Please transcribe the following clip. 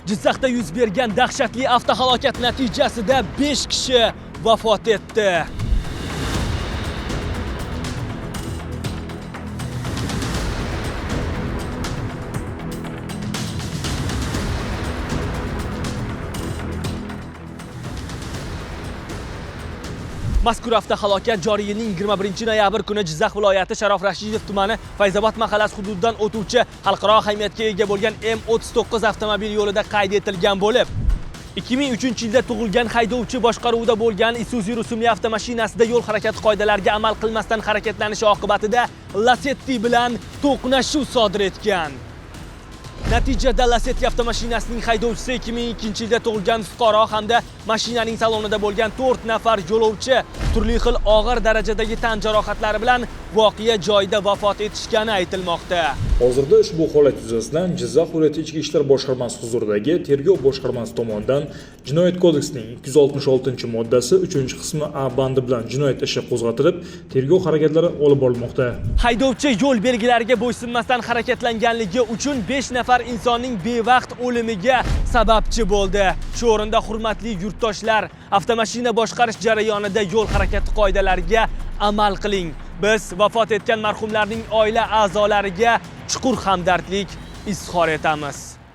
Jizzaxda yuz bergan dahshatli avtohalokat natijasida 5 kishi vafot etdi. Mazkur avtohalokat joriy yilning 21-noyabr kuni Jizzax viloyati Sharof Rashidov tumani Fayzobod mahallasi hududidan o'tuvchi xalqaro ahamiyatga ega bo'lgan M39 avtomobil yo'lida qayd etilgan bo'lib, 2003-yilda tug'ilgan haydovchi boshqaruvida bo'lgan Isuzu rusumli avtomashinasida yo'l harakati qoidalariga amal qilmasdan harakatlanishi oqibatida Lacetti bilan to'qnashuv sodir etgan. Natijada Lacetti avtomashinasining haydovchisi 2002-yilda tug'ilgan fuqaro hamda mashinaning salonida bo'lgan 4 nafar yo'lovchi turli xil og'ir darajadagi tan jarohatlari bilan voqea joyida vafot etishgani aytilmoqda. Hozirda ushbu holat yuzasidan Jizzax viloyati Ichki ishlar boshqarmasi huzuridagi tergov boshqarmasi tomonidan Jinoyat kodeksining 266-moddasi 3-qismi A bandi bilan jinoyat ishi qo'zg'atilib, tergov harakatlari olib borilmoqda. Haydovchi yo'l belgilariga bo'ysunmasdan harakatlanganligi uchun 5 nafar insonning bevaqt o'limiga sababchi bo'ldi. Shu o'rinda hurmatli yurtdoshlar, avtomashina boshqarish jarayonida yo'l harakati qoidalariga amal qiling. Biz vafot etgan marhumlarning oila a'zolariga chuqur hamdardlik izhor etamiz.